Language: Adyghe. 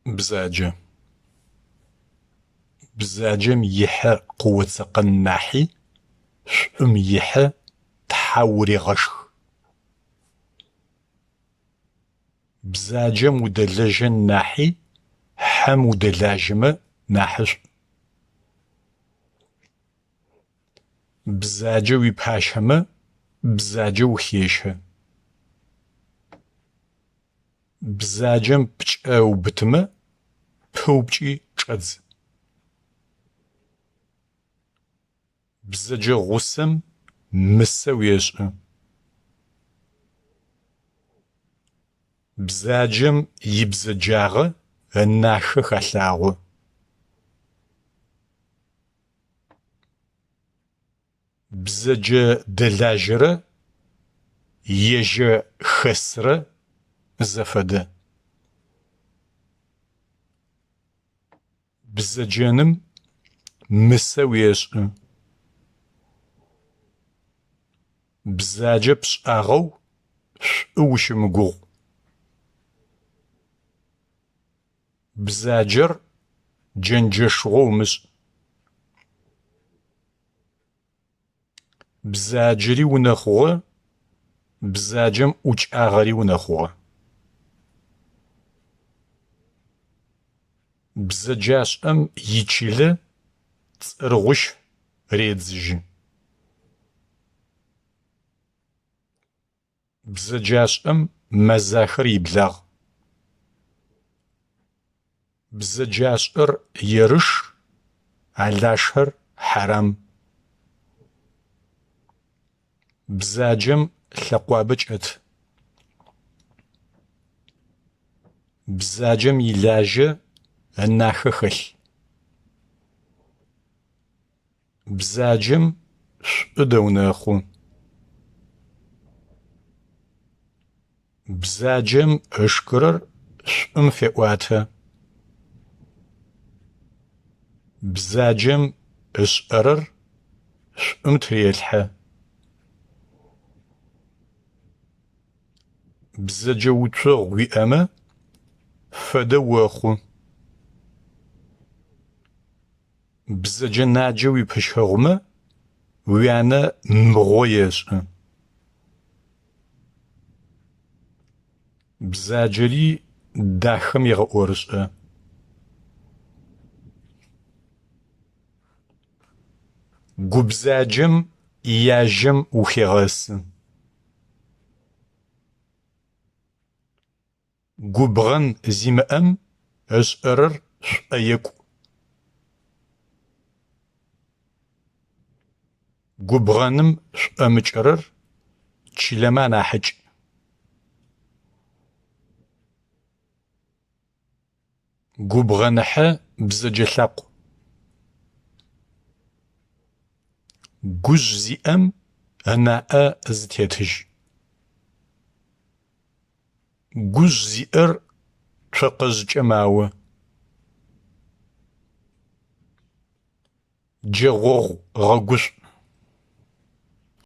Бзаджэ. Бзаджэм ихьэ къыоцэкъэн нахьи, шӏум ихьэ тхьэ урегъэшх. Бзаджэм удэлэжьэн нахьи хьэм удэлажьэмэ нахьышӏу. Бзаджэ уипащэмэ, бзаджэ ухещэ. Бзаджэм пкӏэ ыубытымэ, пыупкӏи чӏэдз. Бзэджэ гъусэм мысэ уешӏы. Бзаджэм ибзэджагъэ ынахэ халъагъо. Бзэджэ дэлажьэрэ ежьэ хэсрэ зэфэдэ. Бзэджэным мысэ уешӏы. Бзаджэ пшӏагъэу шӏу ущымыгугъ. Бзаджэр джэнджэшыгъо умышӏ. Бзаджэри унэхъугъэ, бзаджэм ӏукӏагъэри унэхъугъэ. Бзэджашӏэм ичылэ цӏыргъущ редзыжьы. Бзэджашӏэм мэзахэр иблагъ. Бзэджашӏэр ерыш, алашэр хьарам. Бзаджэм лъэкъуабэ кӏэт. Бзаджэм илажьэ ынахэ хэлъ. Бзаджэм шӏу дэунэхъу. Бзаджэм ышхырэр шӏум феӏуатэ. Бзаджэм ышӏэрэр шӏум тырелъхьэ. Бзэджэ уцогъу уиӏэмэ, фэдэ охъу. Бзэджэ-наджэ уипыщэгъумэ, уянэ мыгъо ешӏы. Бзаджэри дахэм егъэӏорышӏэ. Гу бзаджэм яжьэм ухегъэсы. Губгъэн зимыӏэм ышӏэрэр шӏоекӏу. Губгъэным шӏомыкӏырэр чылэмэ анахьыкӏ. Губгъэныхьэ бзэджэ лъакъу. Гужъ зиӏэм ынаӏэ зытетыжь. Гужъ зиӏэр цокъэжъкӏэ мао. Джэгъогъу гъэгушӏу.